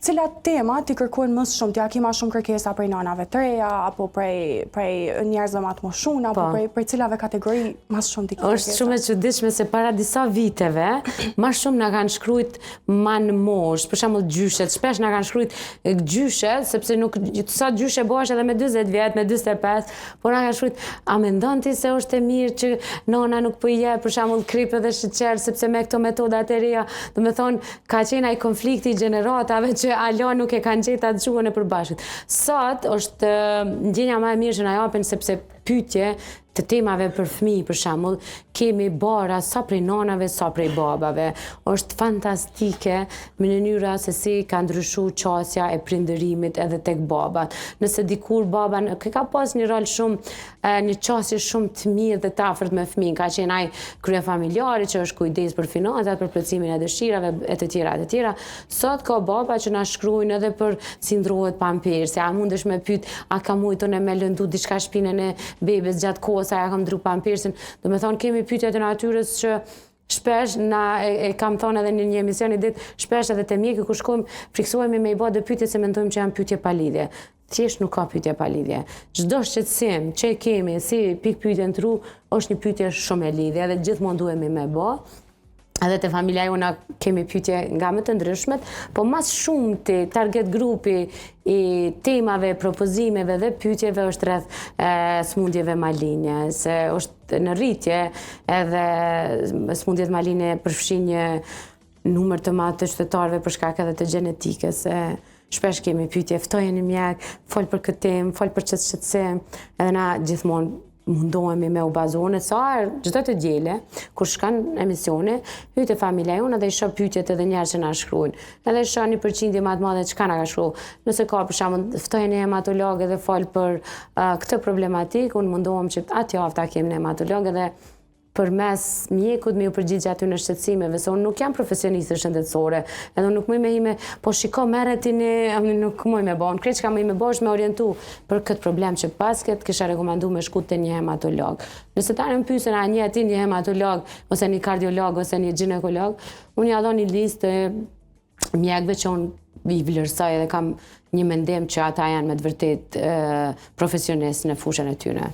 Cilat tema t'i kërkojnë më së shumti, a ki ma shumë kërkesa prej nanave të reja, apo prej, prej njerëzve ma të moshun, apo po. prej, prej cilave kategori ma së shumti ki kërkesa? Është shumë e çuditshme se para disa viteve, ma shumë na kanë shkrujt ma në moshë, për shembull gjyshet, shpesh na kanë shkrujt gjyshet, sepse nuk, sa gjyshe bohesh edhe me 40 vjet, me 45, por na kanë shkrujt, a mendon ti se është e mirë që nona nuk po i jep për shembull kripë dhe sheqer, sepse me këto metodat e reja, domethonë, Ka qenë ai konflikti i gjeneratave që hala nuk e kanë gjetë atë gjuhën e përbashkët. Sot është ndjenja ma e mirë që na japin sepse pyetje të temave për fëmijë për shembull, kemi bara sa prej nanave sa prej babave. Është fantastike mënyra se si ka ndryshu qasja e prindërimit edhe tek babat. Nëse dikur baba ka pas një rol shumë një qasje shumë të mirë dhe të afërt me fëmijën. Ka qenë ai kryefamiljari që është kujdes për financat, për plotësimin e dëshirave e të tjera e të tjera. Sot ka baba që na shkruajnë edhe për si ndrohet pampersi, a mundesh me pyet, a kam mujt unë me lëndu diçka shpinën e bebes gjatë kohës sa ja kam ndru pampersin. Domethonë kemi pyetje të natyrës që shpesh na e, e kam thonë edhe në një emision një ditë, shpesh edhe te mjeki kur shkojmë, frikësohemi me i bë do pyetje se mendojmë që janë pyetje pa lidhje. Thjesht nuk ka pyetje pa lidhje. Çdo shqetësim që e kemi si pikëpyetje në tru, është një pyetje shumë me lidhje edhe gjithmonë duhemi me bo. Edhe te familja jona kemi pyetje nga më të ndryshmet, po ma së shumti target grupi i temave, propozimeve dhe pyetjeve është rreth e, smundjeve malinje, se është në rritje edhe smundjet malinje përfshin një numër të madh të qytetarëve për shkak edhe të gjenetikës e shpesh kemi pyetje, ftoje një mjek, fol për këtë temë, fol për qët shqetësim, edhe na gjithmonë mundohemi me u bazu në sa herë çdo të diele, kur shkon emisioni, hyj te familja jonë dhe i shoh pyetjet edhe njerëz që na shkruajnë. Edhe shoh një përqindje më të madhe çka na ka shkru. Nëse ka për shembull ftoje një hematolog edhe fol për uh, këtë problematikë, unë mundohem që atë javë ta kem një hematolog edhe përmes mjekut me ju përgjigj atyne shqetësimeve, se unë nuk jam profesioniste shëndetësore, edhe unë nuk muj me hi me, po shiko merre ti një, nuk muj me bo, unë krejt çka muj me bo është me orientu për këtë problem që pasket, kisha rekomandu me shku te një hematolog. Nëse tani më pysin a njeh ti një hematolog, ose një kardiolog, ose një gjinekolog, unë ja do një listë mjekëve që unë i vlerësoj edhe kam një mendim që ata janë me të vërtetë profesionistë në fushën e tyne.